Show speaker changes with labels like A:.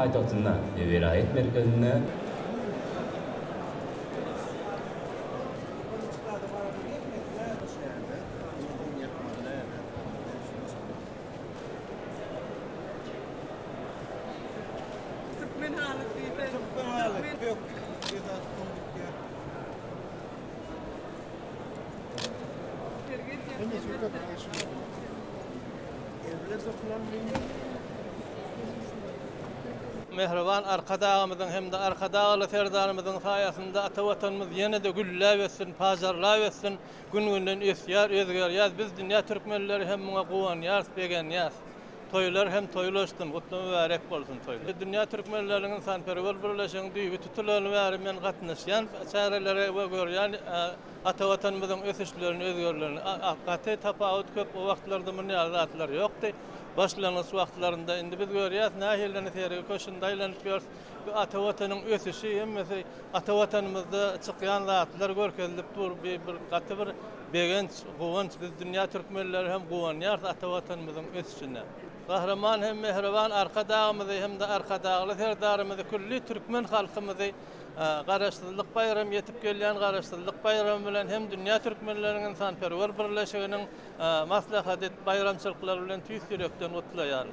A: paýtagtynda we welaýat merkezinde
B: Türkmen halysy diýseň. Türkmen haly. Gök bir zat bitýär.
C: Mähriban Arkadagymyzyň hem-de Arkadagly Serdarymyzyň saýasynda ata Watanymyz ýene-de gülläp össün, pajarlap össün, gün-günden ösýär, özgerýär. Biz dünýä türkmenleri hem muňa guwanýarys, begenýäris. Toýlar hem toýlaşsyn, gutly mübärek bolsun toýlar. Dünýä türkmenleriniň ynsanperwer birleşiginiň düýbi tutulaly bäri men gatnaşýan çärelere we görýän ata Watanymyzyň ösüşlerini, özgerlerini. Gaty tapawut köp, o wagtlarda muny ýaly zatlar ýokdy. Başlangyç wagtlarynda indi biz görýäs nähiliini sergi köşünde aýlanyp ýörüs. Bu ata Watanyň ösüşi hemmesi ata Watanymyzda çykýan zatlar görkezilip dur. Bir gaty bir Begenç, guwanç biz dünýä türkmenleri hem guwanýarys ata Watanymyzyň ösüşine. Gahryman hem mähriban Arkadagymyzy hem-de Arkadagly Serdarymyzy külli türkmen halkymyzy Garaşsyzlyk baýramy ýetip gelýän Garaşsyzlyk baýramy bilen hem dünýä türkmenleriniň ynsanperwer birleşiginiň maslahaty baýramçylyklary bilen tüýs ýürekden gutlaýaryn.